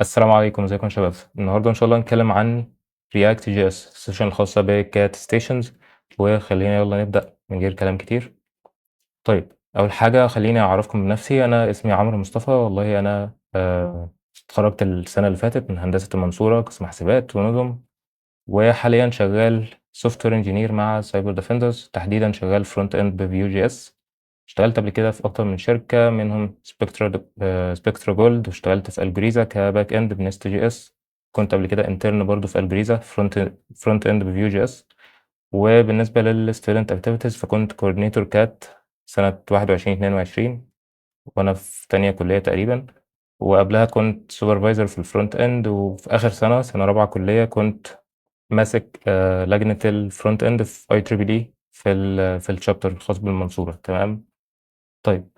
السلام عليكم، ازيكم يا شباب؟ النهارده ان شاء الله هنتكلم عن React JS، ال session الخاصة ب Cat Stations. وخلينا يلا نبدأ من غير كلام كتير. طيب، اول حاجة خليني اعرفكم بنفسي. انا اسمي عمرو مصطفى. والله انا اتخرجت السنة اللي فاتت من هندسة المنصورة، قسم حاسبات ونظم، وحاليا شغال software engineer مع Cyber Defenders، تحديدا شغال front end ب Vue JS. اشتغلت قبل كده في اكتر من شركه، منهم Spectra Gold، واشتغلت في Algoriza ك back end ب Nest JS. كنت قبل كده intern برضو في Algoriza front end ب Vue JS. وبالنسبة لل student activities، فكنت coordinator CAT سنة 21 22 وانا في تانية كليه تقريبا، وقبلها كنت supervisor في ال front end. وفي اخر سنه، سنة رابعه كليه، كنت ماسك لجنة ال front end في IEEE في ال chapter الخاص بالمنصوره. تمام. طيب،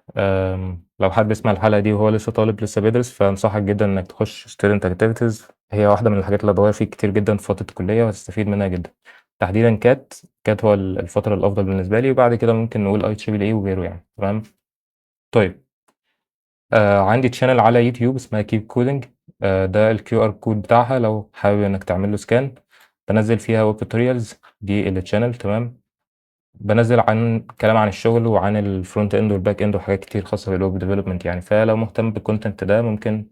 لو حد بيسمع الحلقة دي وهو لسه طالب، لسه بيدرس، فأنصحك جدا إنك تخش student activities. هي واحدة من الحاجات اللي هتغير فيك كتير جدا في فترة الكلية وهتستفيد منها جدا. تحديدا CAT. CAT هو الفترة الأفضل بالنسبة لي، وبعد كده ممكن نقول IEEE وغيره يعني. تمام. طيب، عندي channel على يوتيوب اسمها Keep Coding. ده ال QR code بتاعها لو حابب انك تعمل له scan. بنزل فيها web tutorials. دي ال channel. تمام. بنزل عن كلام عن الشغل وعن ال front end وال back end وحاجات كتير خاصة بال web development يعني، فلو مهتم بال content ده ممكن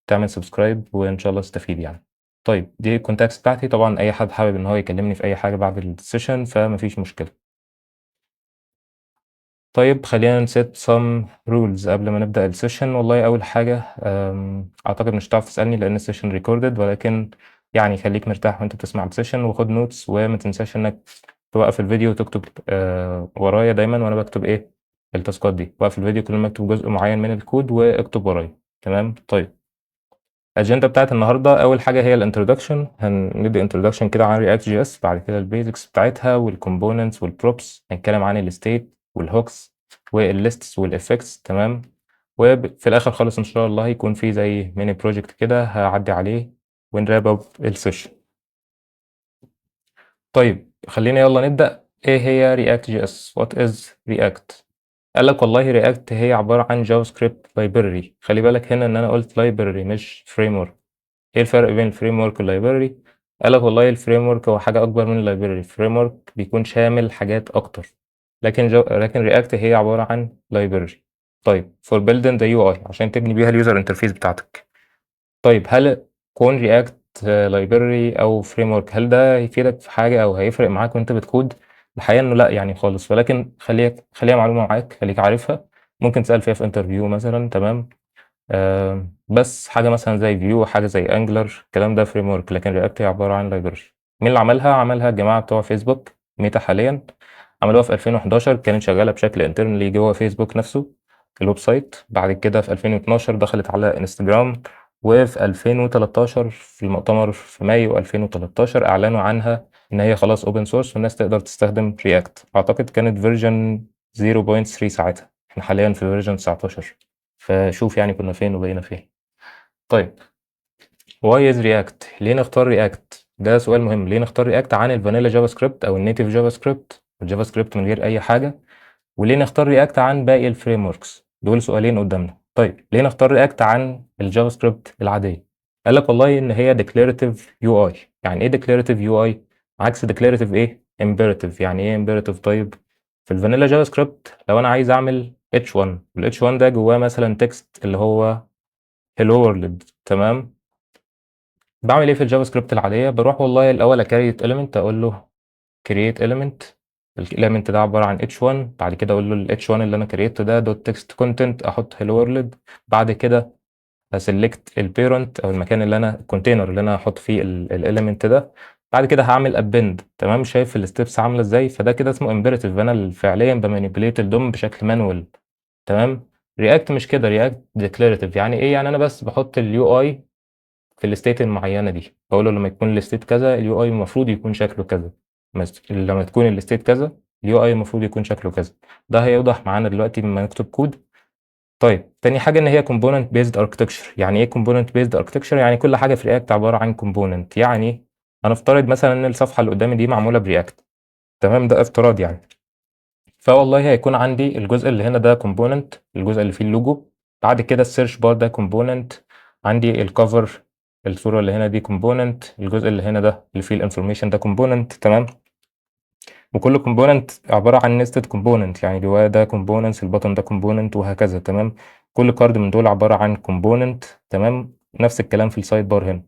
تعمل subscribe وان شاء الله تستفيد يعني. طيب، دي ال contacts بتاعتي. طبعا اي حد حابب ان هو يكلمني في اي حاجة بعد ال session فمفيش مشكله. طيب، خلينا ن set some rules قبل ما نبدأ ال session. والله أول حاجة، أعتقد مش هتعرف تسألني لأن ال session recorded، ولكن يعني خليك مرتاح وأنت بتسمع ال session وخد notes، وما تنساش إنك توقف الفيديو وتكتب ورايا دايما وأنا بكتب إيه ال task ات دي. وقف الفيديو كل ما اكتب جزء معين من الكود واكتب ورايا. تمام. طيب، الأجندة بتاعت النهاردة: أول حاجة هي ال introduction، هندي introduction كده عن React JS. بعد كده ال basics بتاعتها وال components وال props، هنتكلم عن ال state وال hooks وال lists وال effects. تمام. وفي الآخر خالص إن شاء الله هيكون في زي mini project كده هعدي عليه ون wrap up ال session. طيب، خلينا يلا نبدأ. ايه هي React JS؟ what is React؟ قال لك والله React هي عبارة عن JavaScript library. خلي بالك هنا ان انا قلت library مش framework. ايه الفرق بين ال framework وال library؟ قال لك والله ال framework هو حاجة اكبر من ال library. ال framework بيكون شامل حاجات اكتر، لكن React هي عبارة عن library. طيب، for building the UI، عشان تبني بيها ال user interface بتاعتك. طيب، هل كون React library او framework، هل ده يفيدك في حاجة او هيفرق معاك وانت بتكود؟ الحقيقة انه لا يعني خالص، ولكن خليها معلومة معاك، خليك عارفها، ممكن تسال فيها في interview مثلا. تمام. بس حاجة مثلا زي Vue، حاجة زي Angular، الكلام ده framework، لكن React هي عبارة عن library. مين اللي عملها؟ عملها الجماعة بتوع فيسبوك، ميتا حاليا. عملوها في 2011، كانت شغالة بشكل internally جوه فيسبوك نفسه، ال website. بعد كده في 2012 دخلت على انستجرام، وفي 2013 في المؤتمر في مايو 2013 اعلنوا عنها ان هي خلاص open source والناس تقدر تستخدم React. اعتقد كانت version 0.3 ساعتها، احنا حاليا في version 19، فشوف يعني كنا فين وبقينا فين. طيب، why is React؟ ليه نختار React؟ ده سؤال مهم. ليه نختار React عن ال vanilla JavaScript او ال native JavaScript، ال JavaScript من غير اي حاجه؟ وليه نختار React عن باقي ال frameworks؟ دول سؤالين قدامنا. طيب، ليه نختار React عن ال JavaScript العاديه؟ قال لك والله ان هي declarative UI. يعني ايه declarative UI؟ عكس declarative ايه؟ imperative. يعني ايه imperative؟ طيب، في ال vanilla JavaScript لو انا عايز اعمل h1، وال h1 ده جواه مثلا text اللي هو hello world، تمام، بعمل ايه في ال JavaScript العاديه؟ بروح والله الاول ا create element، اقول له create element، ال element ده عبارة عن h1. بعد كده اقول له ال h1 اللي انا create ته ده dot text content، احط hello world. بعد كده ا select ال parent او المكان اللي انا، ال container اللي انا هحط فيه ال element ده. بعد كده هعمل append. تمام. شايف ال steps عامله ازاي؟ فده كده اسمه imperative. انا فعليا ب manipulate ال DOM بشكل manual. تمام. React مش كده، React declarative. يعني ايه؟ يعني انا بس بحط ال UI في ال state المعينة دي، بقول له لما يكون ال state كذا، ال UI المفروض يكون شكله كذا، لما تكون ال state كذا، ال UI المفروض يكون شكله كذا. ده هيوضح معانا دلوقتي لما نكتب كود. طيب، تاني حاجة ان هي component based architecture. يعني ايه component based architecture؟ يعني كل حاجة في React عبارة عن component. يعني هنفترض مثلا ان الصفحة اللي قدامي دي معمولة ب React. تمام. ده افتراض يعني. فوالله هيكون عندي الجزء اللي هنا ده component، الجزء اللي فيه اللوجو. بعد كده ال search bar ده component، عندي ال cover الصورة اللي هنا دي component، الجزء اللي هنا ده اللي فيه ال information ده component، تمام. وكل component عبارة عن nested component، يعني جواه ده components، ال button ده component، وهكذا، تمام. كل card من دول عبارة عن component، تمام. نفس الكلام في ال sidebar هنا.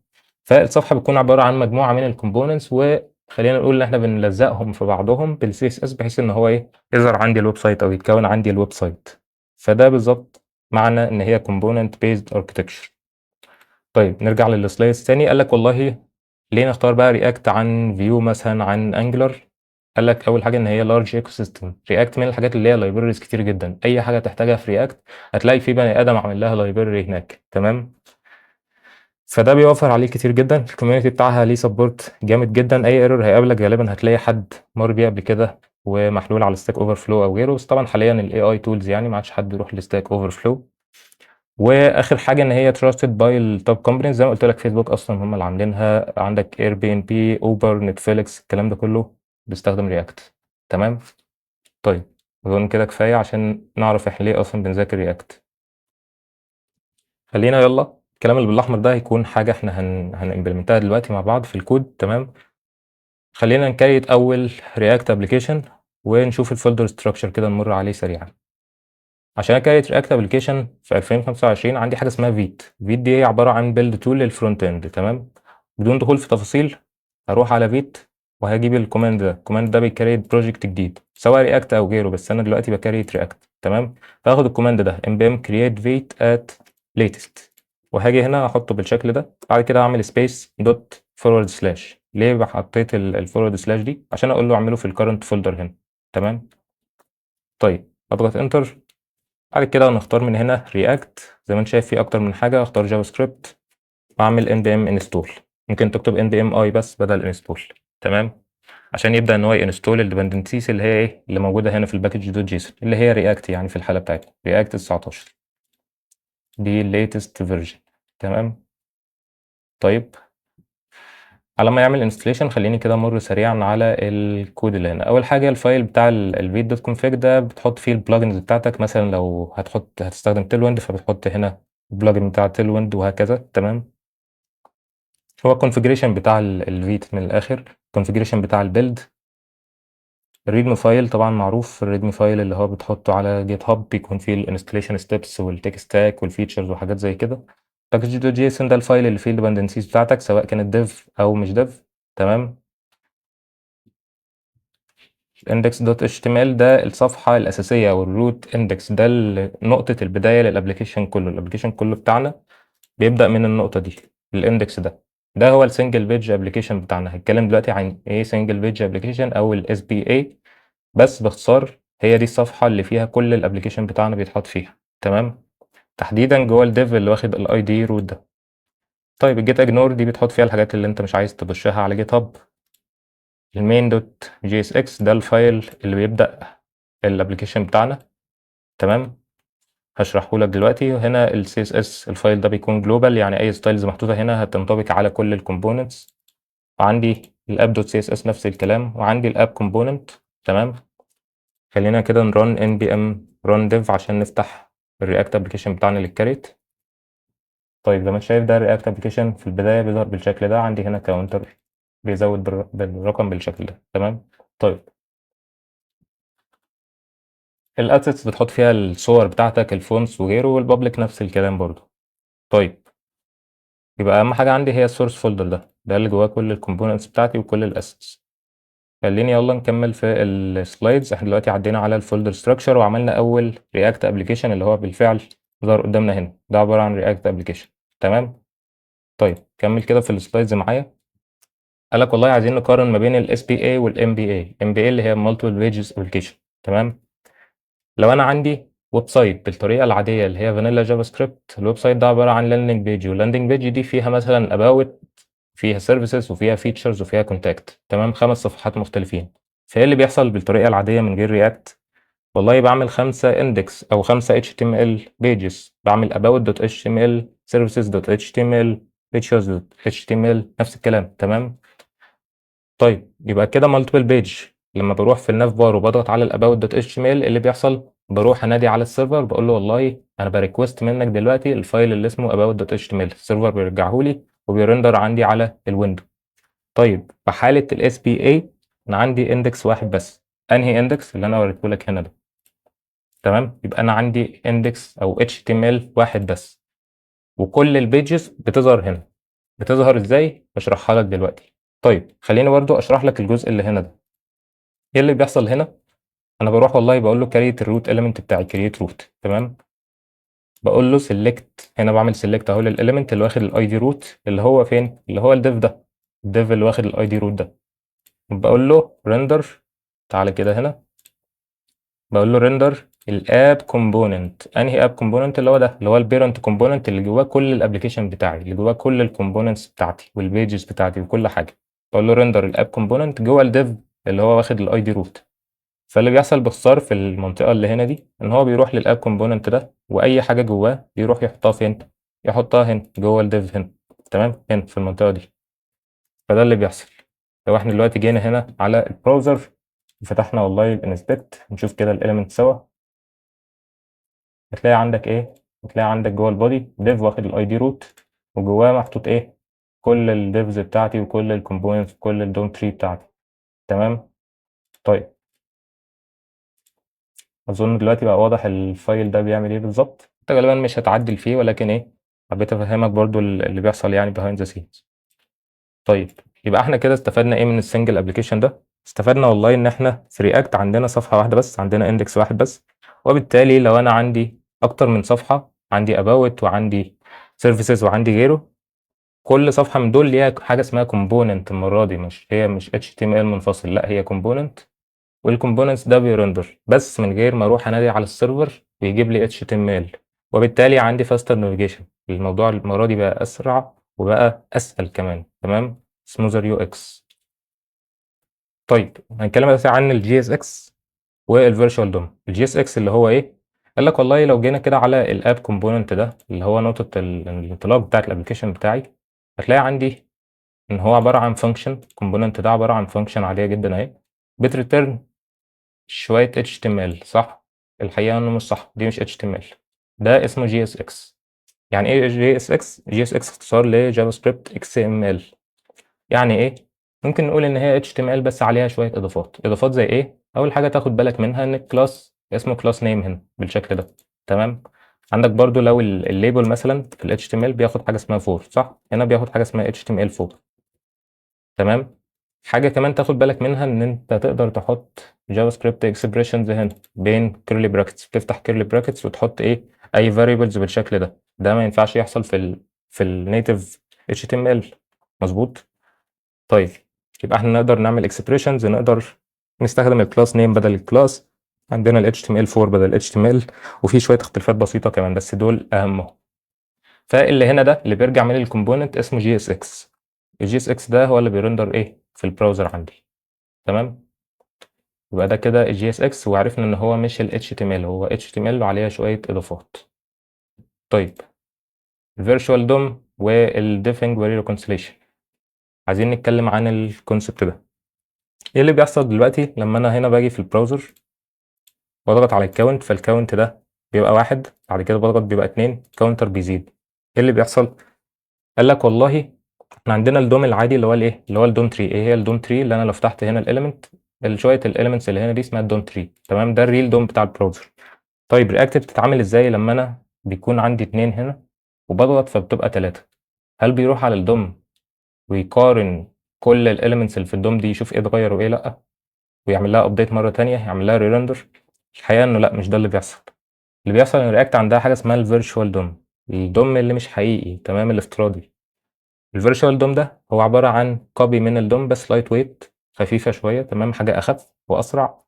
فالصفحة بتكون عبارة عن مجموعة من ال components، وخلينا نقول ان احنا بنلزقهم في بعضهم بال CSS بحيث ان هو ايه، يظهر عندي ال website او يتكون عندي ال website. فده بالظبط معنى ان هي component based architecture. طيب، نرجع لل slides تاني. قال لك والله ليه نختار بقى React عن Vue مثلا، عن Angular؟ قال لك اول حاجة ان هي large ecosystem. React من الحاجات اللي هي libraries كتير جدا، اي حاجة تحتاجها في React هتلاقي في بني ادم عامل لها library هناك، تمام. فده بيوفر عليه كتير جدا. ال community بتاعها ليه support جامد جدا، اي error هيقابلك غالبا هتلاقي حد مر بيه قبل كده ومحلول على Stack Overflow او غيره. بس طبعا حاليا ال AI tools، يعني ما عادش حد يروح ل Stack Overflow. واخر حاجة ان هي trusted by ال top companies، زي ما قلت لك فيسبوك اصلا هم اللي عاملينها، عندك Airbnb، Uber، Netflix، الكلام ده كله بيستخدم React، تمام. طيب، اظن كده كفاية عشان نعرف احنا ليه اصلا بنذاكر React. خلينا يلا، الكلام اللي بالاحمر ده هيكون حاجة احنا هن implement ها دلوقتي مع بعض في الكود، تمام. خلينا ن create اول React application ونشوف ال folder structure كده، نمر عليه سريعا. عشان ا create React application في 2025 عندي حاجة اسمها Vite. Vite دي هي عبارة عن build tool لل front end، تمام. بدون دخول في تفاصيل، هروح على Vite وهجيب ال command ده. ال command ده بي create project جديد سواء React او غيره، بس انا دلوقتي ب create React، تمام. فاخد ال command ده npm create vite at latest، وهاجي هنا احطه بالشكل ده. بعد كده اعمل space dot forward slash. ليه حطيت ال forward slash دي؟ عشان اقول له اعمله في ال current folder هنا، تمام. طيب، اضغط enter. بعد كده نختار من هنا React، زي ما انت شايف في اكتر من حاجه، اختار JavaScript واعمل npm install. ممكن تكتب npm i بس بدل install، تمام، عشان يبدا ان هو ي install ال dependencies اللي هي ايه، اللي موجودة هنا في ال package dot json، اللي هي React، يعني في الحالة بتاعتنا React 19، دي ال latest version، تمام. طيب، على ما يعمل installation خليني كده امر سريعا على الكود اللي هنا. اول حاجة ال file بتاع ال vite dot config، ده بتحط فيه ال plugins بتاعتك. مثلا لو هتستخدم Tailwind فبتحط هنا ال plugin بتاع Tailwind وهكذا، تمام. هو ال configuration بتاع ال Vite من الاخر، ال configuration بتاع ال build. ال README file طبعا معروف، ال README file اللي هو بتحطه على GitHub بيكون فيه ال installation steps وال tech stack وال features وحاجات زي كده. package dot json ده ال file اللي فيه ال dependencies بتاعتك سواء كانت dev او مش dev، تمام. index.html ده الصفحة الأساسية أو ال root index، ده نقطة البداية لل application كله. ال application كله بتاعنا بيبدأ من النقطة دي، ال index ده. ده هو ال single page application بتاعنا. هنتكلم دلوقتي عن ايه single page application او ال SPA، بس باختصار هي دي الصفحة اللي فيها كل ال application بتاعنا بيتحط فيها، تمام، تحديدا جوه ال div اللي واخد ال ID root ده. طيب، ال gitignore دي بتحط فيها الحاجات اللي انت مش عايز ت push ها على GitHub. ال main dot JSX ده ال file اللي بيبدأ ال application بتاعنا، تمام، هشرحه لك دلوقتي. هنا ال CSS، ال file ده بيكون global، يعني اي styles محطوطة هنا هتنطبق على كل ال components. وعندي ال app dot CSS نفس الكلام، وعندي ال app component، تمام. خلينا كده ن run npm run dev عشان نفتح ال React application بتاعنا لل create. طيب، زي ما انت شايف ده ال React application في البداية بيظهر بالشكل ده. عندي هنا counter بيزود بالرقم بالشكل ده، تمام. طيب، ال assets بتحط فيها الصور بتاعتك، ال fonts وغيره، وال public نفس الكلام برضو. طيب، يبقى اهم حاجة عندي هي ال source folder ده، ده اللي جواه كل ال components بتاعتي وكل ال assets. خليني يلا نكمل في ال slides. احنا دلوقتي عدينا على ال folder structure وعملنا اول React application اللي هو بالفعل ظهر قدامنا هنا، ده عبارة عن React application، تمام. طيب، كمل كده في ال slides معايا. قال لك والله عايزين نقارن ما بين ال SPA وال MPA. MPA اللي هي multiple pages application، تمام. لو انا عندي website بالطريقة العادية اللي هي vanilla JavaScript، ال website ده عبارة عن landing page، وال landing page دي فيها مثلا about، فيها services، وفيها features، وفيها contact، تمام، خمس صفحات مختلفين. فايه اللي بيحصل بالطريقة العادية من غير React؟ والله بعمل خمسة index او خمسة HTML pages، بعمل about.html، services.html، features.html، نفس الكلام، تمام. طيب، يبقى كده multiple page. لما بروح في ال nav bar وبضغط على ال about.html، اللي بيحصل بروح انادي على ال server، بقول له والله انا ب request منك دلوقتي ال file اللي اسمه about.html. ال server بيرجعه لي. وبي render عندي على ال window. طيب في حالة ال SPA انا عندي index واحد بس. انهي index؟ اللي انا وريته لك هنا ده. تمام، يبقى انا عندي index او HTML واحد بس، وكل ال pages بتظهر هنا. بتظهر ازاي؟ بشرحها لك دلوقتي. طيب خليني برضو اشرح لك الجزء اللي هنا ده. ايه اللي بيحصل هنا؟ انا بروح والله بقول له create ال root element بتاعي، create root. تمام، بقول له select، هنا بعمل select اهو لل element اللي واخد ال ID root، اللي هو فين؟ اللي هو ال div ده، ال div اللي واخد ال ID root ده. بقول له render، تعالى كده هنا، بقول له render ال app component. انهي app component؟ اللي هو ده، اللي هو ال parent component اللي جواه كل ال application بتاعي، اللي جواه كل ال components بتاعتي وال pages بتاعتي وكل حاجه. بقول له render ال app component جوه ال div اللي هو واخد ال ID root. فاللي بيحصل باختصار في المنطقه اللي هنا دي ان هو بيروح لل app component ده، واي حاجه جواه بيروح يحطها فين؟ يحطها هنا جوه ال div هنا. تمام، هنا في المنطقه دي. فده اللي بيحصل. لو احنا دلوقتي جينا هنا على ال browser وفتحنا والله ال inspect، نشوف كده ال element سوا، هتلاقي عندك ايه؟ هتلاقي عندك جوه ال body div واخد ال ID root، وجواه محطوط ايه؟ كل ال divs بتاعتي وكل ال components وكل ال DOM tree بتاعتي. تمام. طيب اظن دلوقتي بقى واضح ال file ده بيعمل ايه بالظبط. انت غالبا مش هتعدل فيه، ولكن ايه، حبيت افهمك برضو اللي بيحصل يعني behind the scenes. طيب يبقى احنا كده استفدنا ايه من ال single application ده؟ استفدنا والله ان احنا في React عندنا صفحه واحده بس، عندنا index واحد بس، وبالتالي لو انا عندي اكتر من صفحه، عندي about وعندي services وعندي غيره، كل صفحه من دول ليها حاجه اسمها component. المره دي مش هي مش HTML منفصل، لا هي component، وال components ده بي render بس من غير ما اروح انادي على ال server ويجيب لي HTML، وبالتالي عندي faster navigation. الموضوع المره دي بقى اسرع وبقى اسهل كمان. تمام، smoother UX. طيب هنتكلم دلوقتي عن ال JSX وال virtual DOM. ال JSX اللي هو ايه؟ قال لك والله لو جينا كده على ال app component ده اللي هو نقطه الانطلاق بتاعت ال application بتاعي، هتلاقي عندي ان هو عباره عن function. ال component ده عباره عن function عاديه جدا اهي، بت return شويه HTML. صح؟ الحقيقه انه مش صح، دي مش HTML، ده اسمه JSX. يعني ايه JSX؟ JSX اختصار ل JavaScript XML. يعني ايه؟ ممكن نقول ان هي HTML بس عليها شويه اضافات. اضافات زي ايه؟ اول حاجه تاخد بالك منها ان ال class اسمه class name هنا بالشكل ده. تمام، عندك برضو لو ال label مثلا في ال HTML بياخد حاجه اسمها for، صح؟ هنا بياخد حاجه اسمها HTML4. تمام، حاجه كمان تاخد بالك منها ان انت تقدر تحط JavaScript expressions هنا بين curly brackets، بتفتح curly brackets وتحط ايه؟ اي variables بالشكل ده. ده ما ينفعش يحصل في ال native HTML. مظبوط. طيب يبقى احنا نقدر نعمل expressions، نقدر نستخدم ال class name بدل ال class، عندنا ال HTML4 بدل ال HTML، وفي شوية اختلافات بسيطة كمان بس دول أهمهم. فاللي هنا ده اللي بيرجع من ال component اسمه JSX. ال JSX ده هو اللي بي render ايه في ال browser عندي. تمام، يبقى ده كده ال JSX، وعرفنا ان هو مش ال HTML، هو HTML وعليها شوية اضافات. طيب ال virtual DOM وال diffing وال reconciliation، عايزين نتكلم عن ال concept ده. ايه اللي بيحصل دلوقتي لما انا هنا باجي في ال browser واضغط على ال count؟ فال count ده بيبقى واحد، بعد كده بضغط بيبقى اتنين، counter بيزيد. ايه اللي بيحصل؟ قال لك والله احنا عندنا ال DOM العادي اللي هو الايه؟ اللي هو ال DOM tree. ايه هي ال DOM tree؟ اللي انا لو فتحت هنا ال element، شويه ال elements اللي هنا دي اسمها ال DOM tree. تمام، ده ال real DOM بتاع ال browser. طيب React بتتعامل ازاي لما انا بيكون عندي اتنين هنا وبضغط فبتبقى تلاتة؟ هل بيروح على ال DOM ويقارن كل ال elements اللي في ال DOM دي، يشوف ايه اتغير وايه لا، ويعمل لها update مره تانية، يعمل لها re-render؟ الحقيقه انه لا، مش ده اللي بيحصل. اللي بيحصل ان React عندها حاجه اسمها ال virtual DOM، ال DOM اللي مش حقيقي، تمام، الافتراضي. ال virtual DOM ده هو عباره عن copy من ال DOM بس lightweight، خفيفه شويه، تمام، حاجه اخف واسرع.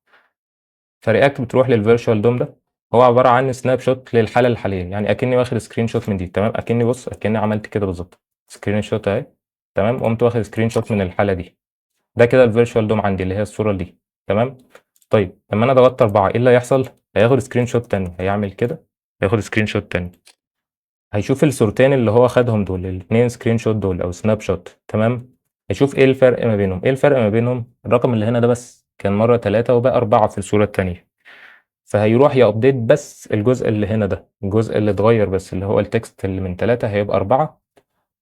ف React بتروح لل virtual DOM ده، هو عباره عن snapshot للحاله الحاليه، يعني اكني واخد screenshot من دي. تمام، اكني بص، اكني عملت كده بالظبط، screenshot اهي. تمام، قمت واخد screenshot من الحاله دي. ده كده ال virtual DOM عندي اللي هي الصوره دي. تمام، طيب لما انا ضغطت 4 ايه اللي هيحصل؟ هياخد screenshot تاني، هيعمل كده، هياخد screenshot تاني، هيشوف الصورتين اللي هو خدهم دول، الاثنين screenshot دول او snapshot. تمام، هيشوف ايه الفرق ما بينهم. ايه الفرق ما بينهم؟ الرقم اللي هنا ده بس كان مرة 3 وبقى 4 في الصورة التانية، فهيروح ي update بس الجزء اللي هنا ده، الجزء اللي اتغير بس اللي هو ال text اللي من 3 هيبقى 4.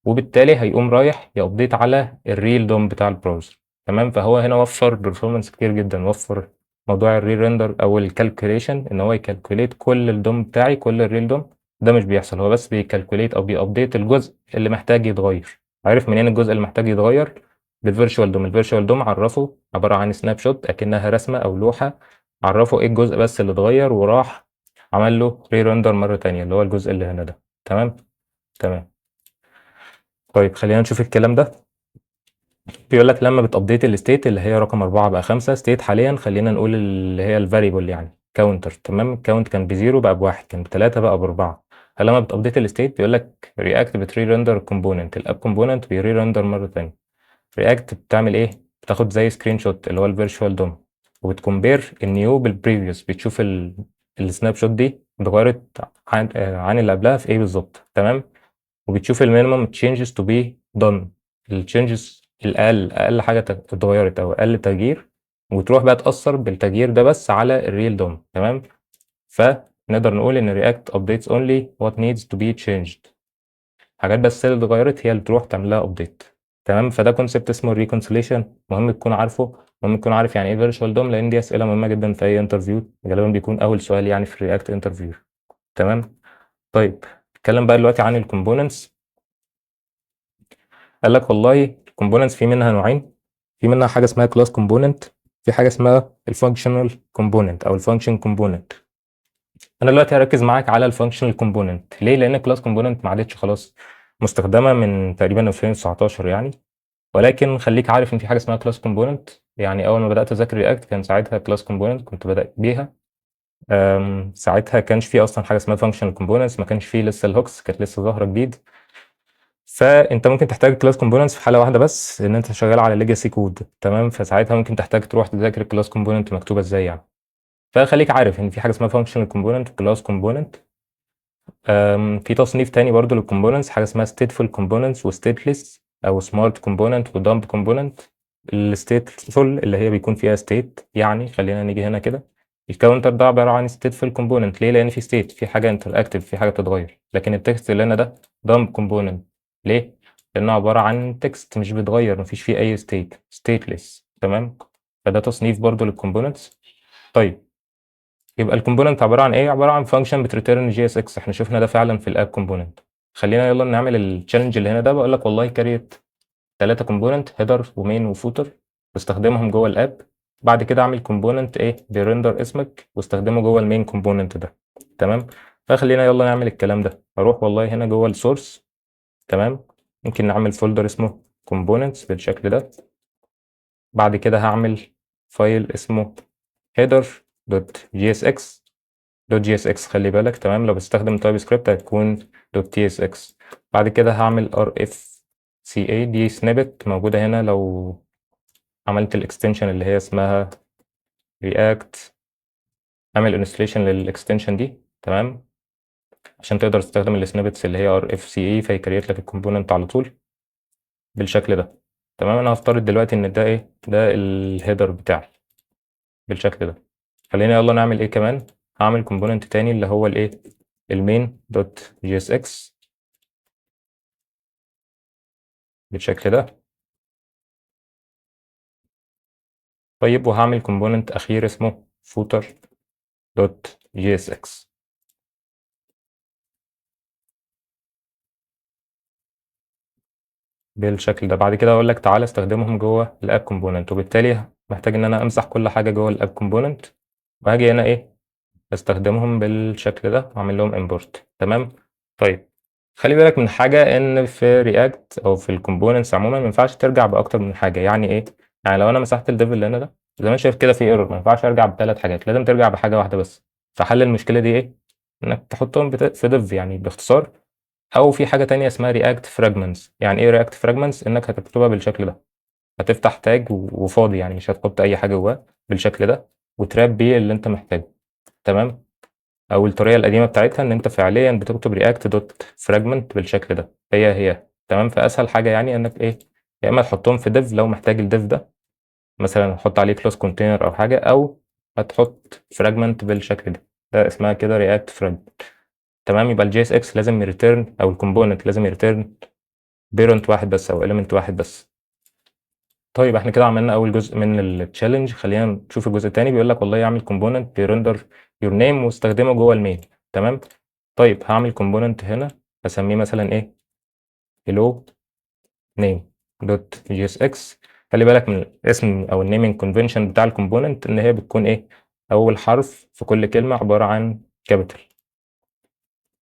وبالتالي هيقوم رايح ي update على ال real DOM بتاع ال browser. تمام، فهو هنا وفر performance كتير جدا، وفر موضوع ال re-render او ال calculation، ان هو ي calculate كل ال DOM بتاعي، كل ال real DOM. ده مش بيحصل، هو بس بي calculate او بي update الجزء اللي محتاج يتغير. عارف منين الجزء اللي محتاج يتغير؟ بال virtual DOM. ال virtual DOM عرفه عبارة عن snapshot، اكنها رسمه او لوحة، عرفه ايه الجزء بس اللي اتغير، وراح عمل له re-render مرة تانية اللي هو الجزء اللي هنا ده. تمام تمام. طيب خلينا نشوف الكلام ده. بيقول لك لما بت update ال state اللي هي رقم 4 بقى 5 state حاليا، خلينا نقول اللي هي ال variable يعني counter. تمام، ال count كان ب zero بقى بواحد، كان بثلاثة بقى بأربعة. فلما بت update ال state بيقول لك React بت re-render component، ال app component بي re-render مرة ثانية. React بتعمل ايه؟ بتاخد زي screenshot اللي هو ال virtual DOM، وبت compare ال new بال previous، بتشوف ال snapshot دي اتغيرت عن اللي قبلها في ايه بالظبط. تمام، وبتشوف ال minimum changes to be done، ال changes الاقل، اقل حاجة اتغيرت او اقل تغيير، وتروح بقى تاثر بالتغيير ده بس على ال real DOM. تمام، فنقدر نقول ان React updates only what needs to be changed، حاجات بس اللي اتغيرت هي اللي تروح تعمل لها update. تمام، فده concept اسمه ال reconciliation، مهم تكون عارفه، مهم تكون عارف يعني ايه virtual DOM، لان دي اسئلة مهمة جدا في اي interview، غالبا بيكون اول سؤال يعني في ال React interview. تمام، طيب نتكلم بقى دلوقتي عن ال components. قال لك والله ال components في منها نوعين، في منها حاجة اسمها class component، في حاجة اسمها ال functional component او ال function component. انا دلوقتي هركز معاك على ال functional component. ليه؟ لان ال class component ما عادتش خلاص مستخدمة من تقريبا 2019 يعني، ولكن خليك عارف ان في حاجة اسمها class component. يعني اول ما بدات اذاكر React كان ساعتها class component كنت بدات بيها. ساعتها كانش في اصلا حاجة اسمها functional components، ما كانش في لسه ال hooks، كانت لسه ظاهره جديد. فانت ممكن تحتاج class components في حاله واحدة بس، ان انت شغال على legacy code. تمام، فساعتها ممكن تحتاج تروح تذاكر ال class component مكتوبة ازاي يعني. فخليك عارف ان في حاجة اسمها functional component و class component. في تصنيف تاني برضو لل components، حاجة اسمها stateful components و stateless او smart component و dumb component. ال stateful اللي هي بيكون فيها state، يعني خلينا نيجي هنا كده، ال counter ده عبارة عن stateful component. ليه؟ لان في state، في حاجة interactive، في حاجة بتتغير. لكن ال text اللي هنا ده dumb component. ليه؟ لانه عبارة عن text مش بيتغير، مفيش فيه اي state، stateless. تمام، فده تصنيف برضو لل components. طيب يبقى ال component عبارة عن ايه؟ عبارة عن function بت return JSX. احنا شفنا ده فعلا في ال app component. خلينا يلا نعمل ال challenge اللي هنا ده. بقول لك والله create 3 component، header و main و footer، واستخدمهم جوه ال app. بعد كده اعمل component ايه؟ بي render اسمك، واستخدمه جوه ال main component ده. تمام، فخلينا يلا نعمل الكلام ده. هروح والله هنا جوه ال source. تمام، ممكن نعمل folder اسمه components بالشكل ده. بعد كده هعمل file اسمه header.jsx .jsx، خلي بالك. تمام، لو بستخدم TypeScript هتكون .tsx. بعد كده هعمل rfca، دي snippet موجودة هنا لو عملت ال extension اللي هي اسمها React، اعمل installation لل extension دي. تمام، عشان تقدر تستخدم ال snippets اللي هي rfce، في create لك ال component على طول بالشكل ده. تمام، انا هفترض دلوقتي ان ده ايه؟ ده ال header بتاعي بالشكل ده. خلينا يلا نعمل ايه كمان؟ هعمل component تاني اللي هو الايه؟ ال main dot JSX بالشكل ده. طيب وهعمل component اخير اسمه footer dot JSX بالشكل ده. بعد كده اقول لك تعالى استخدمهم جوه ال app component، وبالتالي محتاج ان انا امسح كل حاجة جوه ال app component، وهاجي هنا ايه؟ استخدمهم بالشكل ده واعمل لهم import. تمام، طيب خلي بالك من حاجة، ان في React او في ال components عموما ما ينفعش ترجع باكتر من حاجة. يعني ايه؟ يعني لو انا مسحت ال div اللي هنا ده زي ما انت شايف كده في error، ما ينفعش ارجع بثلاث حاجات، لازم ترجع بحاجة واحدة بس. فحل المشكلة دي ايه؟ انك تحطهم في div يعني باختصار. او في حاجة تانية اسمها React fragments. يعني ايه React fragments؟ انك هتكتبها بالشكل ده، هتفتح tag وفاضي يعني مش هتحط اي حاجة جواه بالشكل ده، وت wrap بيه اللي انت محتاجه. تمام، او الطريقة القديمة بتاعتها ان انت فعليا بتكتب React dot fragment بالشكل ده، هي هي. تمام، فاسهل حاجة يعني انك ايه؟ يا اما تحطهم في div لو محتاج ال div ده، مثلا هتحط عليه class container او حاجة، او هتحط fragment بالشكل ده، ده اسمها كده React fragment. تمام، يبقى ال JSX لازم ي return، او ال component لازم ي return parent واحد بس او element واحد بس. طيب احنا كده عملنا اول جزء من ال challenge، خلينا نشوف الجزء الثاني. بيقول لك والله اعمل component بي render your name واستخدمه جوه ال main. تمام. طيب هعمل component هنا اسميه مثلا ايه، hello name dot jsx. خلي بالك من الاسم او ال naming convention بتاع ال component، ان هي بتكون ايه، اول حرف في كل كلمه عباره عن capital.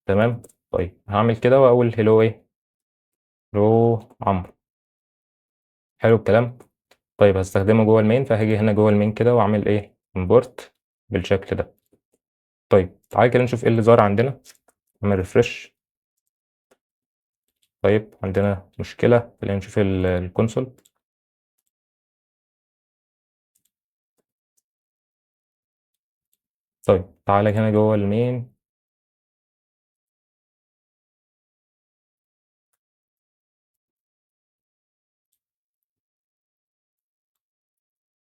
تمام. طيب هعمل كده واقول hello ايه، hello عمرو. حلو الكلام. طيب هستخدمه جوه ال main، فهاجي هنا جوه ال main كده واعمل ايه، import بالشكل ده. طيب تعالى كده نشوف ايه اللي ظهر عندنا، نعمل refresh. طيب عندنا مشكلة، خلينا نشوف ال console. طيب تعالى هنا جوه ال main،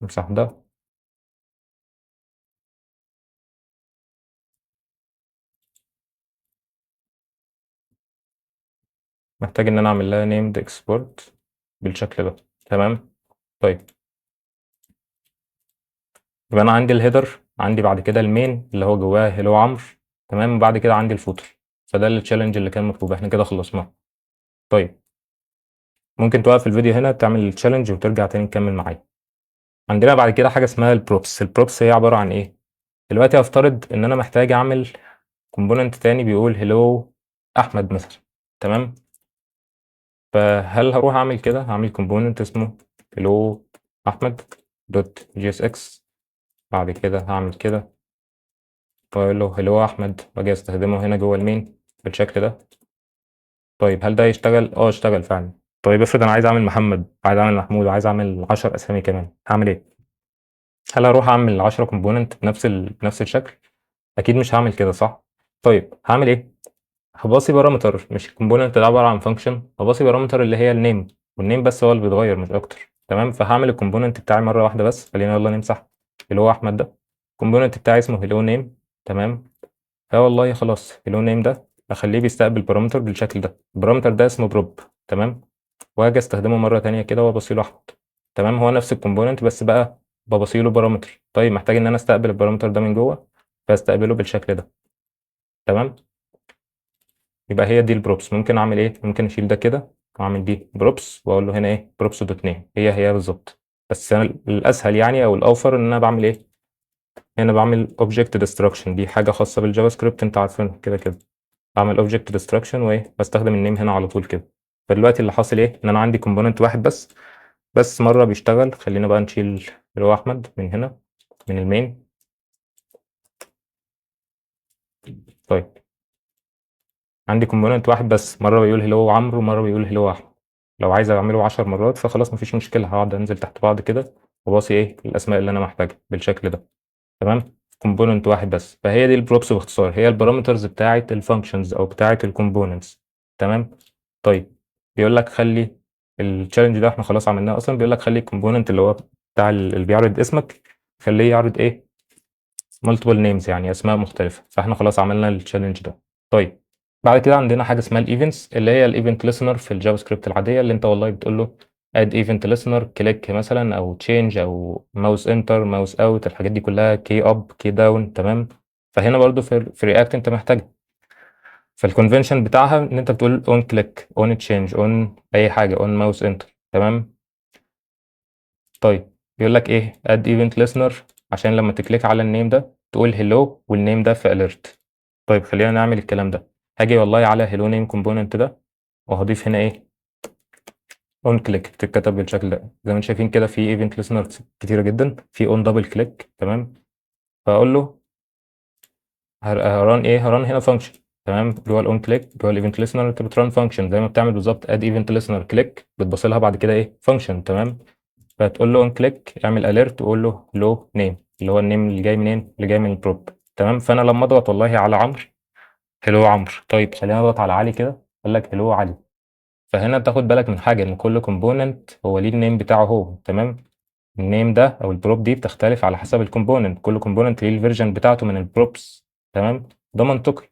امسح ده. محتاج ان انا اعمل لها named export بالشكل ده. تمام. طيب يبقى انا عندي ال header، عندي بعد كده ال main اللي هو جواه hello عمرو. تمام. وبعد كده عندي ال footer. فده ال challenge اللي كان مطلوب، احنا كده خلصناه. طيب ممكن توقف الفيديو هنا تعمل ال challenge وترجع تاني تكمل معايا. عندنا بعد كده حاجه اسمها ال props. ال props هي عباره عن ايه؟ دلوقتي هفترض ان انا محتاج اعمل component تاني بيقول hello احمد مثلا. تمام. فهل هروح اعمل كده، هعمل component اسمه hello احمد dot jsx، بعد كده هعمل كده واقول له hello احمد، واجي استخدمه هنا جوه ال main بالشكل ده. طيب هل ده يشتغل؟ اشتغل فعلا. طيب افرض انا عايز اعمل محمد، عايز اعمل محمود، وعايز اعمل 10 اسامي كمان، هعمل ايه؟ هل هروح اعمل 10 component بنفس الشكل؟ اكيد مش هعمل كده، صح؟ طيب هعمل ايه؟ هباصي parameter، مش ال component ده عباره عن function، هباصي parameter اللي هي ال name، وال name بس هو اللي بيتغير مش اكتر. تمام. فهعمل ال component بتاعي مره واحده بس. خلينا يلا نمسح اللي هو احمد ده. ال component بتاعي اسمه hello name. تمام. فوالله خلاص hello name ده اخليه بيستقبل parameter بالشكل ده، ال parameter ده اسمه prop. تمام. واجي استخدمه مره تانية كده وابصي له احمد. تمام. هو نفس ال component بس بقى ببصي له parameter. طيب محتاج ان انا استقبل ال parameter ده من جوه، فاستقبله بالشكل ده. تمام. يبقى هي دي ال props. ممكن اعمل ايه؟ ممكن اشيل ده كده واعمل دي props واقول له هنا ايه، props dot name، هي هي بالظبط. بس انا الاسهل يعني او الاوفر ان انا بعمل ايه، هنا بعمل object destruction، دي حاجه خاصه بال JavaScript انت عارفينها كده كده. بعمل object destruction وايه، بستخدم ال name هنا على طول كده. فدلوقتي اللي حاصل ايه، ان انا عندي component واحد بس مره بيشتغل. خلينا بقى نشيل اللي هو احمد من هنا من ال main. طيب عندي component واحد بس، مره بيقول hello عمرو ومره بيقول hello احمد. لو عايز اعمله 10 مرات فخلاص مفيش مشكله، هقعد انزل تحت بعض كده وباصي ايه الاسماء اللي انا محتاجها بالشكل ده. تمام. component واحد بس. فهي دي ال props باختصار، هي ال parameters بتاعه ال functions او بتاعه ال components. تمام. طيب بيقول لك خلي ال challenge ده احنا خلاص عملناه اصلا، بيقول لك خلي ال component اللي هو بتاع اللي بيعرض اسمك خليه يعرض ايه، multiple names، يعني اسماء مختلفه. فاحنا خلاص عملنا ال challenge ده. طيب بعد كده عندنا حاجه اسمها ال events، اللي هي ال event listener في ال JavaScript العاديه، اللي انت والله بتقول له add event listener click مثلا، او change، او mouse enter، mouse out، الحاجات دي كلها، key up، key down. تمام. فهنا برضو في React انت محتاجها. فال convention بتاعها ان انت بتقول on click، on change، on اي حاجه، on mouse enter. تمام. طيب بيقول لك ايه، add event listener عشان لما ت click على ال name ده تقول hello وال name ده في alert. طيب خلينا نعمل الكلام ده. هاجي والله على hello name component ده وهضيف هنا ايه، on click، بتتكتب بالشكل ده زي ما انتم شايفين كده. في event listener كتيره جدا، في on double click. تمام. فاقول له ه run ايه، ه run هنا function. تمام. جوه ال on click جوه ال event listener انت بت run function زي ما بتعمل بالظبط add event listener click، بتبص لها بعد كده ايه function. تمام. فتقول له on click اعمل alert وقول له hello name، اللي هو ال name اللي جاي منين، اللي جاي من ال prop. تمام. فانا لما اضغط والله على عمرو hello عمرو. طيب خلينا نضغط على علي كده، قال لك hello علي. فهنا بتاخد بالك من حاجه، ان كل component هو ليه ال name بتاعه هو. تمام. ال name ده او ال prop دي بتختلف على حسب ال component، كل component ليه ال version بتاعته من ال props. تمام. ده منطقي.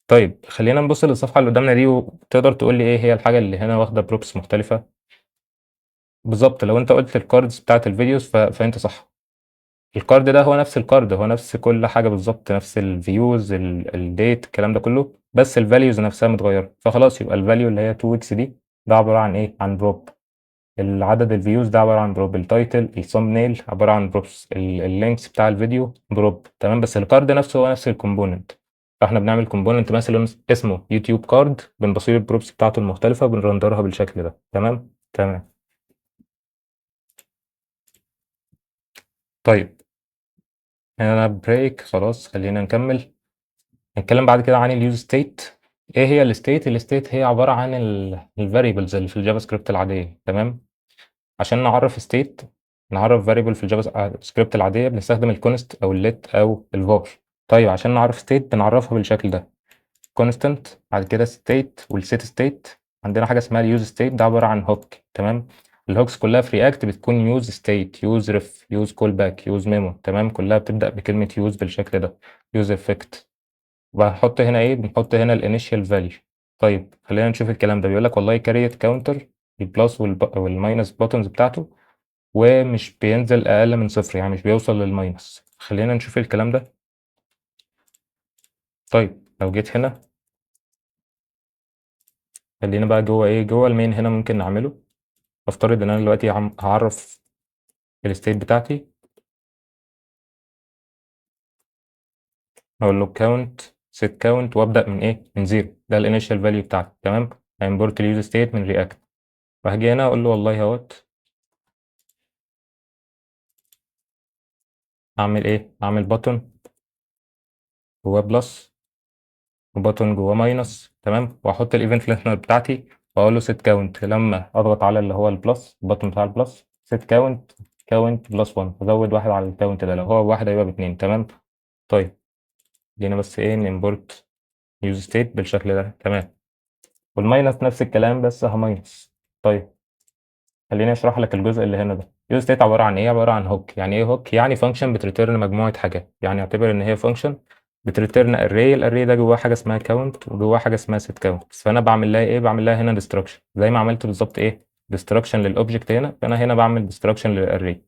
طيب خلينا نبص للصفحة اللي قدامنا دي، وتقدر تقول لي ايه هي الحاجة اللي هنا واخدة props مختلفة؟ بالظبط لو انت قلت ال cards بتاعت ال videos فانت صح. ال card ده هو نفس ال card، هو نفس كل حاجة بالظبط، نفس ال views، ال date، الكلام ده كله، بس ال values نفسها متغيرة. فخلاص يبقى ال value اللي هي 2 weeks دي ده عبارة عن ايه؟ عن prop. العدد ال views ده عبارة عن prop، ال title، ال thumbnail عبارة عن props، ال links بتاع الفيديو prop، تمام. بس ال card نفسه هو نفس ال component. فاحنا بنعمل component مثلا اسمه YouTube card، بنبصيله ال props بتاعته المختلفة، بن render ها بالشكل ده، تمام تمام. طيب هنا break خلاص، خلينا نكمل. نتكلم بعد كده عن ال use state. ايه هي ال state؟ ال state هي عبارة عن ال variables اللي في ال JavaScript العادية، تمام. عشان نعرف state، نعرف variable في ال JavaScript العادية، بنستخدم ال const او ال let او الفار. طيب عشان نعرف state بنعرفها بالشكل ده، constant بعد كده state وال set state. عندنا حاجة اسمها ال use state، ده عبارة عن hook، تمام. ال hooks كلها في React بتكون use state، use ref، use callback، use memo، تمام. كلها بتبدأ بكلمة use بالشكل ده، use effect. وهنحط هنا ايه؟ بنحط هنا ال initial value. طيب خلينا نشوف الكلام ده. بيقول لك والله create counter ال plus وال minus buttons بتاعته، ومش بينزل اقل من صفر، يعني مش بيوصل لل minus. خلينا نشوف الكلام ده. طيب لو جيت هنا، خلينا بقى جوه ايه؟ جوه ال main هنا ممكن نعمله. افترض ان انا دلوقتي هعرف ال state بتاعتي، اقول له count set count، وابدا من ايه؟ من zero، ده ال initial value بتاعتي، تمام. import ال use state من React، وهاجي هنا اقول له والله اهوت اعمل ايه؟ اعمل button جواه plus و button جواه minus، تمام. واحط ال event listener بتاعتي واقول له set count، لما اضغط على اللي هو ال plus، ال button بتاع ال plus، set count، count plus 1، ازود واحد على ال count ده، لو هو واحد هيبقى باتنين، تمام. طيب جينا بس ايه؟ ن import use state بالشكل ده، تمام. وال minus نفس الكلام بس ه minus. طيب خليني اشرح لك الجزء اللي هنا ده. use state عباره عن ايه؟ عباره عن hook. يعني ايه hook؟ يعني function بت return مجموعه حاجات، يعني اعتبر ان هي function بت return array، ال array ده جواه حاجه اسمها count وجواه حاجه اسمها set count. فانا بعمل لها ايه؟ بعمل لها هنا destruction، زي ما عملت بالظبط ايه؟ destruction لل object هنا، فانا هنا بعمل destruction لل array،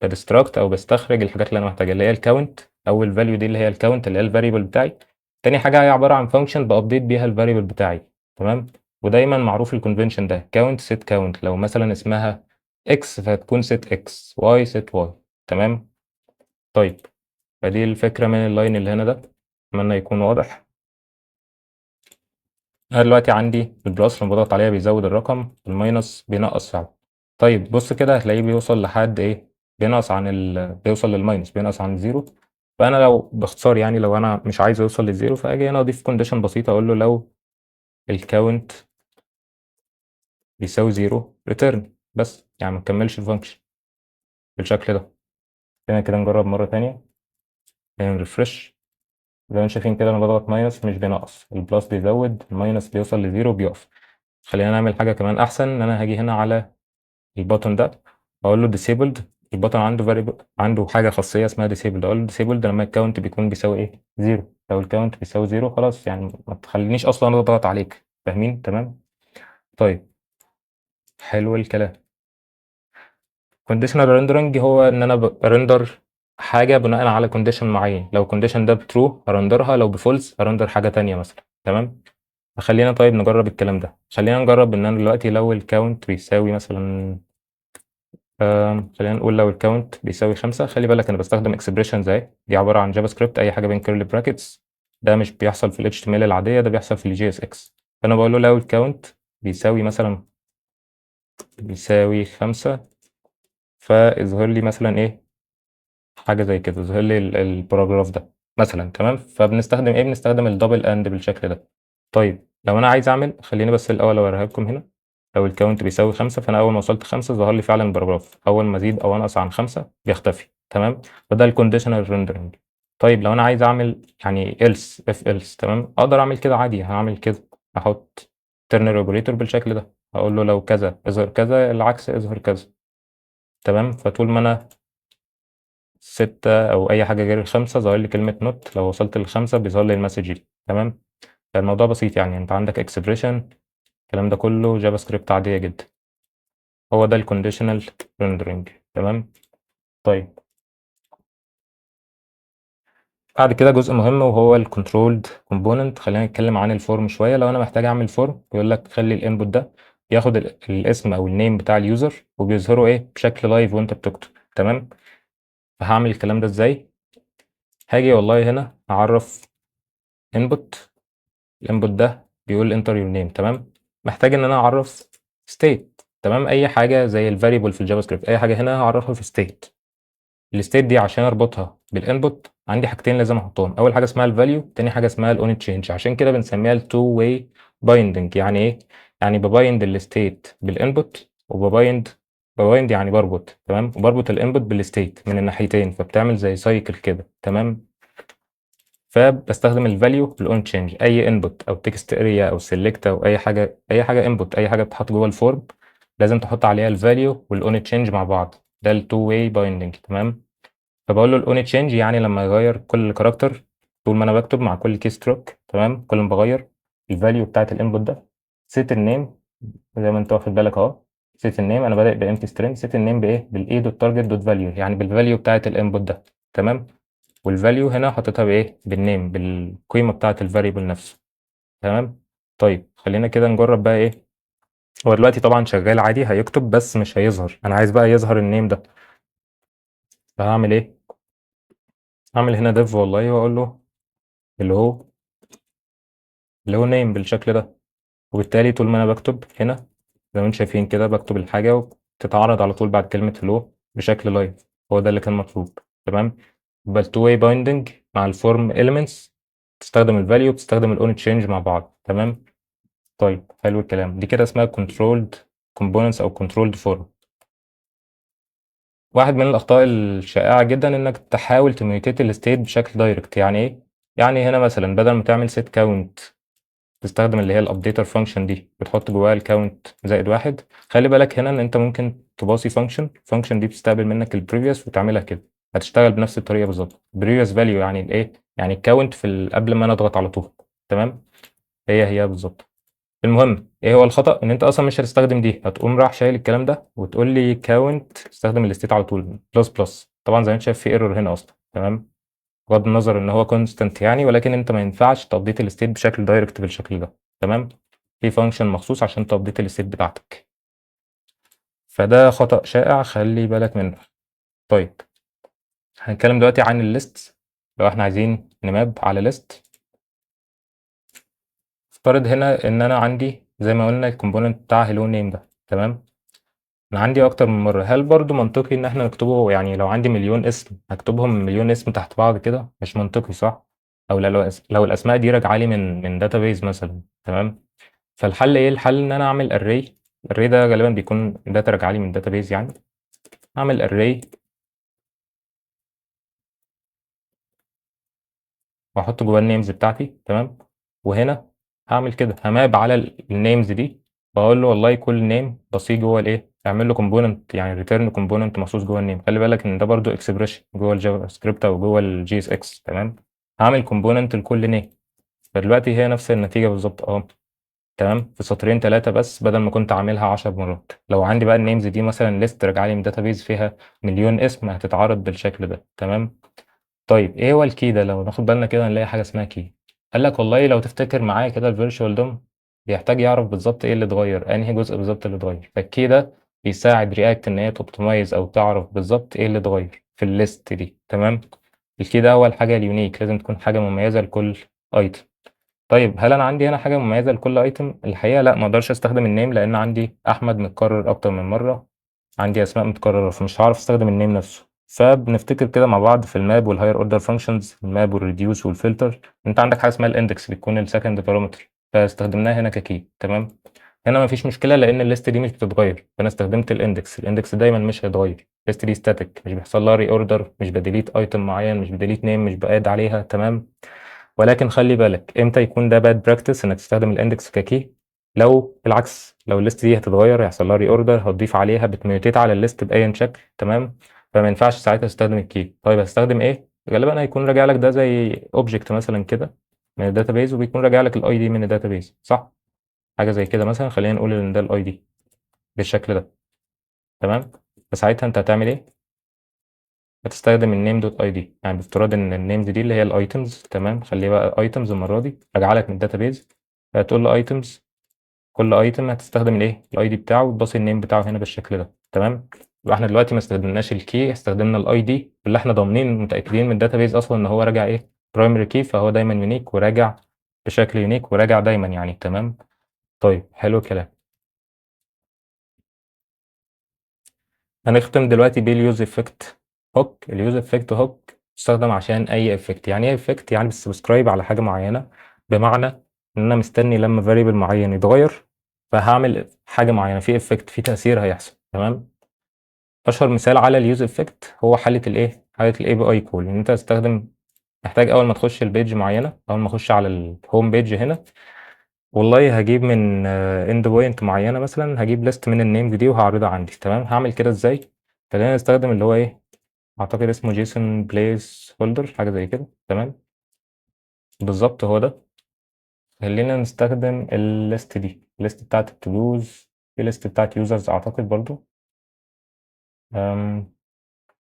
ب destruct او بستخرج الحاجات اللي انا محتاجها اللي هي ال count او ال value دي اللي هي ال count اللي هي ال variable بتاعي. تاني حاجه هي عباره عن function ب update بيها ال variable بتاعي، تمام. ودايما معروف ال convention ده، count set count، لو مثلا اسمها x فهتكون set x، y set y، تمام. طيب فدي الفكره من ال line اللي هنا ده، اتمنى يكون واضح. انا دلوقتي عندي ال plus لما بضغط عليها بيزود الرقم، ال minus بينقص فعلا. طيب بص كده هتلاقيه بيوصل لحد ايه؟ بينقص عن ال، بيوصل لل minus، بينقص عن zero. فانا لو باختصار يعني لو انا مش عايز يوصل لل zero، فاجي هنا اضيف condition بسيطه، اقول له لو ال count بيساوي zero return بس، يعني ما نكملش ال function بالشكل ده. خلينا كده نجرب مره تانية، خلينا refresh. زي ما انتم شايفين كده انا بضغط minus مش بينقص، ال plus بيزود، ال minus بيوصل ل zero بيقف. خلينا نعمل حاجه كمان احسن، ان انا هاجي هنا على ال button ده اقول له disabled. ال button عنده variable، عنده حاجه خاصيه اسمها disabled، اقول له disabled لما ال count بيكون بيساوي ايه؟ zero. لو ال count بيساوي zero خلاص، يعني ما تخلينيش اصلا اضغط عليك، فاهمين؟ تمام. طيب حلو الكلام. conditional rendering هو ان انا ب render حاجه بناء على condition معين، لو condition ده ب true ه render ها، لو ب false ه render حاجه تانية مثلا، تمام. خلينا طيب نجرب الكلام ده. خلينا نجرب ان انا دلوقتي لو ال count بيساوي مثلا، خلينا نقول لو ال count بيساوي 5. خلي بالك انا بستخدم expressions اهي، دي عباره عن JavaScript، اي حاجه بين curly brackets، ده مش بيحصل في ال HTML العاديه، ده بيحصل في ال JSX. فانا بقول له لو ال count بيساوي مثلا بيساوي 5، فاظهر لي مثلا ايه؟ حاجه زي كده، اظهر لي ال paragraph ده مثلا، تمام. فبنستخدم ايه؟ بنستخدم ال double and بالشكل ده. طيب لو انا عايز اعمل، خليني بس الاول اوريها لكم هنا. لو ال count بيساوي 5، فانا اول ما وصلت 5 ظهر لي فعلا ال paragraph، اول ما ازيد او انقص عن 5 بيختفي، تمام. فده ال conditional rendering. طيب لو انا عايز اعمل يعني else if else، تمام، اقدر اعمل كده عادي، هعمل كده، احط ternary operator بالشكل ده، هقول له لو كذا اظهر كذا، العكس اظهر كذا، تمام. فطول ما انا 6 او اي حاجه غير ال5 ظهر لي كلمه not، لو وصلت لل5 بيظهر لي ال message دي، تمام. فالموضوع بسيط يعني، انت عندك expression، الكلام ده كله JavaScript عادية جدا. هو ده ال conditional rendering. تمام. طيب بعد كده جزء مهم وهو ال controlled component. خلينا نتكلم عن ال form شوية. لو انا محتاج اعمل form، بيقول لك خلي ال input ده ياخد الاسم او ال name بتاع ال user وبيظهره ايه بشكل live وانت بتكتب. تمام. فهعمل الكلام ده ازاي؟ هاجي والله هنا هعرف input، ال input ده بيقول enter your name. تمام. محتاج ان انا اعرف state. تمام. اي حاجة زي ال variable في ال JavaScript، اي حاجة هنا هعرفها في state. ال state دي عشان اربطها بال input عندي حاجتين لازم احطهم، اول حاجة اسمها ال value، تاني حاجة اسمها ال on change. عشان كده بنسميها ال two way binding. يعني ايه؟ يعني ب bind ال state بال input وب bind، ب bind يعني بربط. تمام. وبربط ال input بال state من الناحيتين، فبتعمل زي cycle كده. تمام. فبستخدم ال value بال on change، اي input او text area او select او اي حاجة، اي حاجة input، اي حاجة بتتحط جوه ال form لازم تحط عليها ال value وال on change مع بعض. ده ال two way binding. تمام. فبقول له ال on change يعني لما يغير كل character طول ما انا بكتب مع كل keystroke. تمام. كل ما بغير ال value بتاعت ال input ده set ال name، زي ما انت واخد بالك اهو، set ال name انا بادئ ب empty string، set ال name بايه؟ بال e dot target dot value، يعني بال value بتاعت ال input ده. تمام. وال value هنا حطيتها بايه؟ بال name، بالقيمة بتاعت ال variable نفسه. تمام. طيب خلينا كده نجرب بقى ايه. هو دلوقتي طبعا شغال عادي، هيكتب بس مش هيظهر. انا عايز بقى يظهر ال name ده، فهعمل ايه؟ هعمل هنا div والله واقول له اللي هو name بالشكل ده. وبالتالي طول ما انا بكتب هنا زي ما انتم شايفين كده بكتب الحاجة وتتعرض على طول بعد كلمة hello بشكل live. هو ده اللي كان مطلوب. تمام. يبقى ال two way binding مع ال form elements، تستخدم ال value بتستخدم ال on change مع بعض. تمام. طيب حلو الكلام. دي كده اسمها controlled components او controlled form. واحد من الاخطاء الشائعة جدا انك تحاول ت mutate ال state بشكل direct. يعني ايه؟ يعني هنا مثلا بدل ما تعمل set count تستخدم اللي هي ال updater function دي بتحط جواها ال count زائد واحد. خلي بالك هنا ان انت ممكن تباصي function، ال function دي بتستقبل منك ال previous وتعملها كده، هتشتغل بنفس الطريقة بالظبط. previous value يعني الايه؟ يعني ال count في قبل ما انا اضغط على طول. تمام. هي هي بالظبط. المهم ايه هو الخطأ؟ ان انت اصلا مش هتستخدم دي، هتقوم راح شايل الكلام ده وتقول لي count، استخدم ال state على طول plus plus. طبعا زي ما انت شايف في error هنا اصلا. تمام. بغض النظر ان هو constant يعني، ولكن انت ما ينفعش ت update ال state بشكل direct بالشكل ده. تمام. في function مخصوص عشان ت update ال state بتاعتك، فده خطأ شائع خلي بالك منه. طيب هنتكلم دلوقتي عن ال list. لو احنا عايزين ن map على list، افترض هنا ان انا عندي زي ما قلنا ال component بتاع hello name ده. تمام. انا عندي اكتر من مرة، هل برضو منطقي ان احنا نكتبه؟ يعني لو عندي مليون اسم هكتبهم مليون اسم تحت بعض كده؟ مش منطقي صح؟ او لو الاسماء دي راجعه لي من database مثلا. تمام. فالحل ايه؟ الحل ان انا اعمل array. ال array ده غالبا بيكون data راجعه لي من database، يعني اعمل array واحط جواه ال names بتاعتي. تمام. وهنا هعمل كده، ه map على ال names دي واقول له والله كل name بصيه جوه الايه، اعمل له component، يعني return component مخصوص جوه ال name. خلي بالك ان ده برضو expression جوه ال JavaScript او جوه ال JSX. تمام. هعمل component لكل name. فدلوقتي هي نفس النتيجة بالظبط اهو. تمام. في سطرين 3 بس بدل ما كنت عاملها 10 مرات. لو عندي بقى ال names دي مثلا list راجعه لي من database فيها مليون اسم هتتعرض بالشكل ده. تمام. طيب ايه هو ال key ده؟ لو ناخد بالنا كده هنلاقي حاجة اسمها key. قال لك والله لو تفتكر معايا كده ال virtual DOM بيحتاج يعرف بالظبط ايه اللي اتغير، انهي جزء بالظبط اللي اتغير. فال key ده بيساعد React ان هي ت optimize او تعرف بالظبط ايه اللي اتغير في ال list دي. تمام. ال key ده هو الحاجة ال unique، لازم تكون حاجة مميزة لكل item. طيب هل انا عندي هنا حاجة مميزة لكل item؟ الحقيقة لا، ما اقدرش استخدم ال name لان عندي احمد متكرر اكتر من مرة، عندي اسماء متكررة، فمش هعرف استخدم ال name نفسه. فبنفتكر كده مع بعض في ال map وال higher order functions، ال map وال reduce وال filter، انت عندك حاجة اسمها ال index بتكون ال second parameter، فاستخدمناها هنا ك key. تمام. هنا مفيش مشكلة لان ال list دي مش بتتغير، فانا استخدمت ال index. ال index دايما مش هيتغير، ال list دي static، مش بيحصل لها reorder، مش ب delete item معين، مش ب delete name، مش ب add عليها. تمام. ولكن خلي بالك امتى يكون ده bad practice انك تستخدم ال index ك key؟ لو بالعكس، لو ال list دي هتتغير، هيحصل لها reorder، هتضيف عليها، بت mutate على ال list باي شكل. تمام. فما ينفعش ساعتها تستخدم ال key. طيب هستخدم ايه؟ غالبا هيكون راجع لك ده زي object مثلا كده. من ال database، وبيكون راجع لك ال ID من ال database، صح؟ حاجة زي كده مثلا، خلينا نقول ان ده ال ID بالشكل ده، تمام. فساعتها انت هتعمل ايه؟ هتستخدم ال name dot ID، يعني بافتراض ان ال names دي اللي هي ال items، تمام. خليه بقى items المرة دي راجع لك من ال database، فهتقول له items، كل item هتستخدم الايه؟ ال ID بتاعه، وتباصي ال name بتاعه هنا بالشكل ده، تمام. يبقى احنا دلوقتي ما استخدمناش ال key، استخدمنا ال ID اللي احنا ضامنين متاكدين من ال database اصلا ان هو راجع ايه؟ primary key، فهو دايما unique وراجع بشكل unique وراجع دايما يعني، تمام. طيب حلو الكلام. هنختم دلوقتي بال use effect hook. ال use effect hook بيستخدم عشان اي effect. يعني ايه effect؟ يعني بت subscribe على حاجة معينة، بمعنى ان انا مستني لما variable معين يتغير فهعمل حاجة معينة، في effect، في تاثير هيحصل، تمام. اشهر مثال على ال use effect هو حاله الايه؟ حاله ال API call، ان انت تستخدم، محتاج اول ما تخش ال page معينة، اول ما اخش على ال home page هنا، والله هجيب من endpoint معينة، مثلا هجيب list من ال names دي وهعرضها عندي، تمام. هعمل كده ازاي؟ خلينا نستخدم اللي هو ايه، اعتقد اسمه JSON placeholder، حاجة زي كده، تمام، بالظبط هو ده. خلينا نستخدم ال list دي، ال list بتاعت ال todos، في list بتاعت users اعتقد برضو.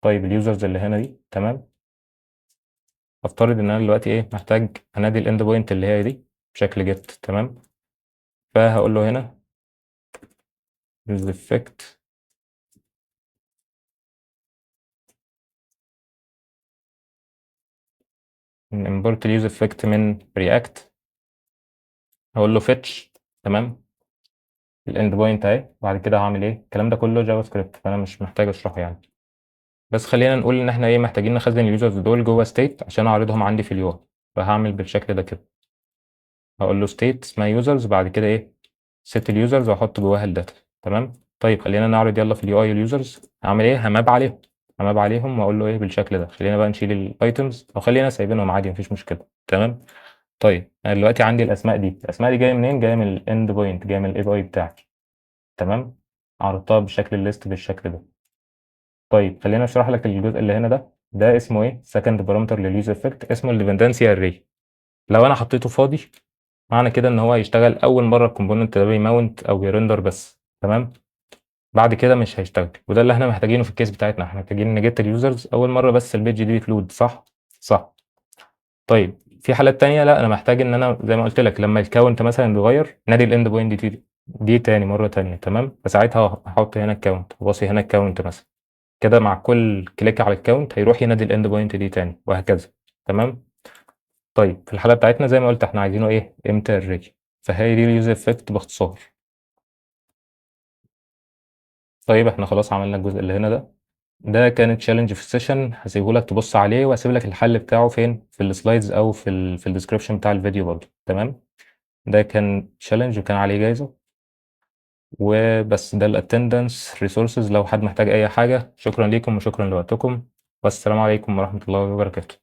طيب ال users اللي هنا دي، تمام. افترض ان انا دلوقتي ايه، محتاج انادي ال endpoint اللي هي دي بشكل get، تمام. فهقول له هنا use effect import use effect من react، هقول له fetch، تمام، ال endpoint اهي. بعد كده هعمل ايه؟ الكلام ده كله JavaScript فانا مش محتاج اشرحه يعني، بس خلينا نقول ان احنا ايه، محتاجين نخزن ال users دول جوه state عشان اعرضهم عندي في ال UI. فهعمل بالشكل ده كده، هقول له state اسمها users، بعد كده ايه، set ال users واحط جواها ال data، تمام. طيب خلينا نعرض يلا في ال UI ال users. هعمل ايه؟ ه map عليهم، ه map عليهم واقول له ايه بالشكل ده. خلينا بقى نشيل ال items او خلينا سايبينهم عادي مفيش مشكلة، تمام. طيب انا دلوقتي عندي الاسماء دي، الاسماء دي جاية منين؟ جاية من ال endpoint، جاية من ال API بتاعي، تمام. عرضتها بشكل ال list بالشكل ده. طيب خلينا اشرح لك الجزء اللي هنا ده، ده اسمه ايه؟ second parameter لل use effect، اسمه ال dependency array. لو انا حطيته فاضي معنى كده ان هو هيشتغل اول مرة ال component ده بي mount او بي render بس، تمام. بعد كده مش هيشتغل، وده اللي احنا محتاجينه في ال case بتاعتنا. احنا محتاجين ن get ال users اول مرة بس ال page دي بت load، صح؟ صح. طيب في حالات تانية لا، انا محتاج ان انا زي ما قلت لك لما ال count مثلا بيتغير نادي ال endpoint دي تاني مرة تانية، تمام. فساعتها هحط هنا ال count، وباصي هنا ال count مثلا كده، مع كل click على ال count هيروح ينادي ال endpoint دي تاني وهكذا، تمام. طيب في الحالة بتاعتنا زي ما قلت احنا عايزينه ايه؟ empty array. فهي دي ال use effect باختصار. طيب احنا خلاص عملنا الجزء اللي هنا ده، ده كان challenge في ال session، هسيبه لك تبص عليه وهسيب لك الحل بتاعه فين؟ في ال slides او في ال description بتاع الفيديو برضه، تمام. ده كان challenge وكان عليه جايزة وبس. ده ال attendance resources لو حد محتاج اي حاجة. شكرا ليكم وشكرا لوقتكم، والسلام عليكم ورحمة الله وبركاته.